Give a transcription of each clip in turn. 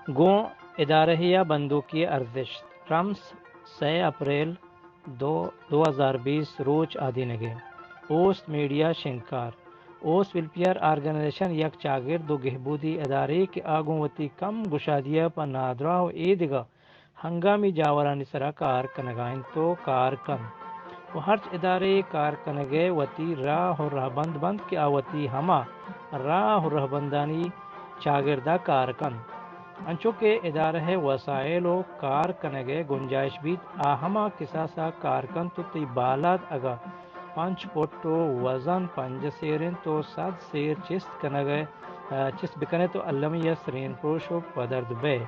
گوں ادارہ ء بندوکی ارزشت۔ رمز، سئے اپریل دو، دو ہزار بیست، روچ آدینگ ء۔ اوست میڈیا شنگکار۔ اوست ویلفیئر آرگنائزیشن یک چاگرد و گہبودی ادارے کہ آ گوں وتی کم گشادی ء پہ نادراہ و ایدگہ ہنگامی جاورانی سرا کار کنگا انت و کار کنت و ہرچ ادارے کار کنگ ء وتی راہ و رہبند بنت کہ آ وتی ہما راہ و رہبندانی چاگردا کار کنت، انچو کہ ادارہ ء وسائل و کار کنگ ء گنجائش بیت، آ ہما کساسا کار کنت و تئی بالاد اگاں پنچ پٹ و وزن پنجاہ سیر انت و صد سیر چست کنگ ء، چست بکن ئے تو المی ء سرین پروش و پدرد بئے۔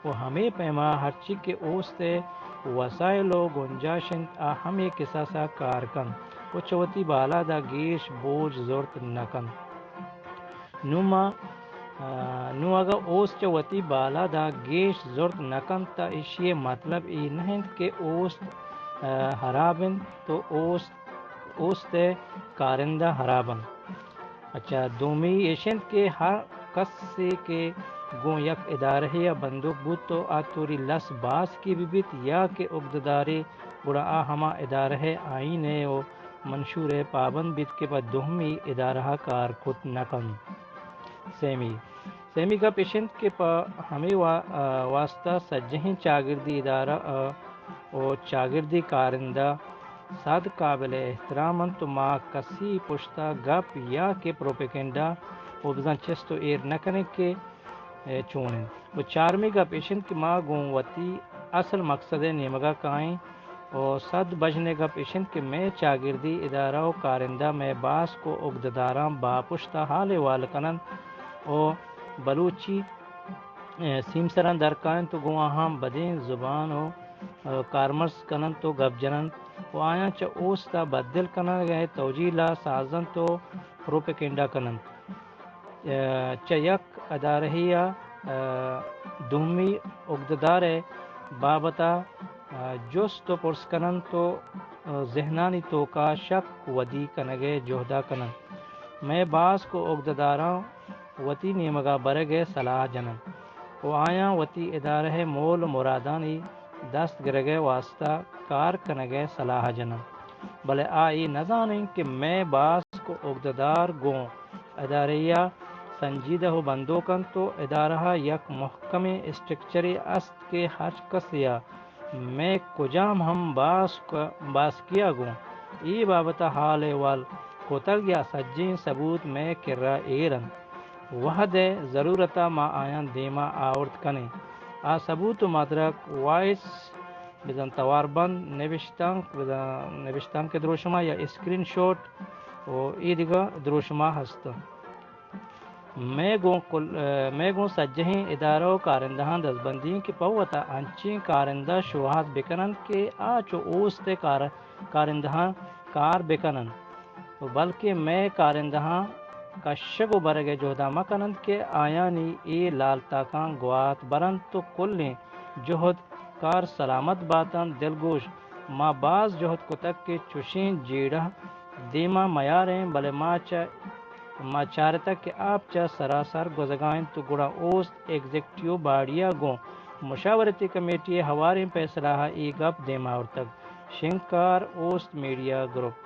و ہمے پیما ہرچی کہ اوست ء وسائل و گنجائش انت، آ ہمے کساسا کار کنت و چہ وتی بالادا گیش بوج زرت نہ کنت۔ نوں ما، آ، نوں اگاں اوست چہ وتی بالادا گیش زرت نہ کنت، تہ ایشی ء مطلب اے نہ انت کہ اوست، آ، ہراب انت تو اوست، اوست ء کارندہ ہراب انت۔ اچھا، دومی ایش انت کہ ہر کسے کہ گوں یک ادارہے ء بندوک بوت تو آ توری لس باسکے بہ بیت یا کہ اگدہ دارے، گڑا آ ہما ادارہ ء آئین ء و منشور ء پابند بیت کہ پہ دومی ادارہ ء کار کت نہ کنت۔ سیمی، سیمی گپ اش انت کہ پہ ہمے وا-، آ، واسطہ سجہیں چاگردی ادارہ ء و چاگردی کارندہ سد قابل احترام انت و ما کسی پشتا گپ یا کہ پروپیگنڈا و بزاں چست و ایر نہ کنیں کہ، اے، چون انت۔ و چارمی گپ اش انت کہ ما گوں وتی اصل مقصد ء نیمگا کائیں و سد بژن ء گپ اش انت کہ مئے چاگردی ادارہ و کارندہ مئے باسک و اگدہ داراں باپشتا حال احوال کننت و بلوچی اے، سیمسراں در کاینت و گوں آہاں بدیں زبان و، اے، کارمرز کننت و گپ جننت و آیاں چہ اوستا بددل کنگ ء توجیل ء سازنت و پروپیگنڈا کننت۔ اے، چہ یک ادارہے ء، اے، دومی اگدہ دار ء بابت ء، اے، جست و پرس کننت و، اے، ذہنانی توکا شک ودی کنگ ء جہدا کننت۔ مئے باسک و اگدہ داراں وتی نیمگا برگ ء سلاہ جننت و آیاں وتی ادارہ ء مول و مرادانی دست گرگ ء واستا کار کنگ ء سلاہ جننت، بلے آ اے نزاننت کہ مئے باسک و اگدہ دار گوں ادارہ ء سنجیدہ و بندوک انت و ادارہ ء یک مہکمیں اسٹرکچرے است کہ ہر کسے ء مئے کجام ہم باسک، باسکے ء گوں اے بابت ء حال احوال کتگ یا سجہیں ثبوت مئے کرا ایر انت۔ وہد ء ضرورت ء ما آیاں دیما آورت کنیں۔ آ ثبوت و مدرک، وائس، بزاں تواربند، نبشتانک، بزاں نبشتانک دروشما یا اسکرین شاٹ و اے دگہ دروشما ہست انت۔ مئے گوں کل، ء، مئے گوں سجہیں ادارہ و کارندہاں دزبندی انت کہ پہ وتا انچیں کارندہ شوہاز بکننت کہ آ چو اوست ء کار، کارندہاں کار بکننت و بلکیں مئے کارندہاں کشگ و برگ ء جہدا مکننت کہ آیانی اے لالتاکاں گوات برنت و کلیں جہد کار سلامت باتنت۔ دلگوش، ما باز جہد کتگ کہ چشیں جیڑہ دیما میاریں، بلے ما چہ، ما چارتگ کہ آپ چہ سراسر گوزگا انت، گڑا اوست ایگزیکٹیو باڈی ء گوں مشاورتی کمیٹی ء ہواریں پیسلہ ء اے گپ دیما آورتگ۔ شنگکار، اوست میڈیا گروپ۔